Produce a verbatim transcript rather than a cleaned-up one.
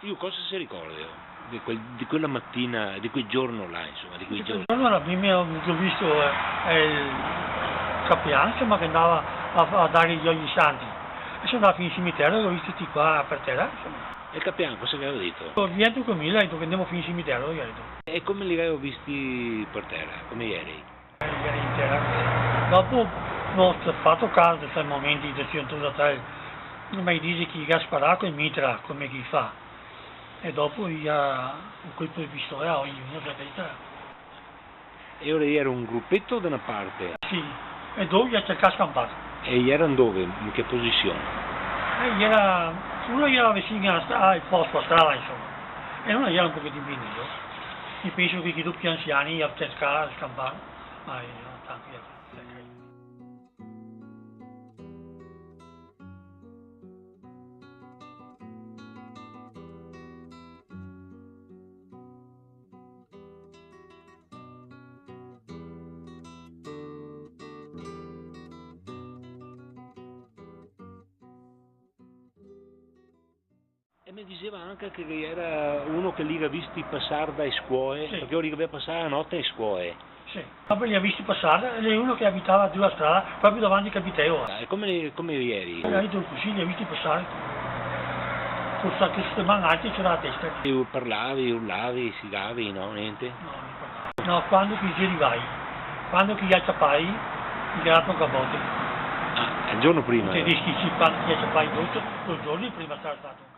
Lu cosa se ricorda de quel, de quela matina, de quel giorno là, insoma, de quel giorno? Quel giorno là, mi go visto, eh, el capean, insoma, che ndava a, a dare i ogi santi. E so ndà fin in cimitero, i go visti tuti qua par tera, insoma. E el capean cosa che ghe gaveva dito? Rientro co mi, el ga dito che ndemo fin in cimitero, el ga dito. E come li gaveva visti par tera? Come i gera? Dopo no go fato caso de sti momenti de sento da tal, ma i dixe che i ga sparà co mitra, come che i fa. E dopo i ga un colpo de pistola, ognuno se testa. E lora i gera un grupeto da na parte? Sì, e do i ga sercà scanpar. E i gera dove? In che posision? E i gera, uno i gera vicin a sta-, al posto, a strada, insoma. E uno i gera un pochetin pì in là. Mi penso che i do pì anziani i ga sercà scanpar. Ma, eh, tanto che... E me dixeva anca che ghe gera uno che li ga visti pasar da scuoe, sì, parché lori i gaveva pasà la note a scuoe. Sì. Proprio li ga visti pasar, e ghe n'è uno che abitava giù la strada, proprio davanti al capiteo. E come, come ieri? E i ga dito cusì, li ga visti pasar, co sta, co ste man alte sora la testa. E parlavi, urlavi, sigavi, no? Gnente? No, no parlava. No, quando che i xe rivai, quando che i ga ciapai, i ga dato un capote. Ah, el giorno prima? I tedeschi, sì, quando che i ga ciapai doto, do giorni prima sarà stato.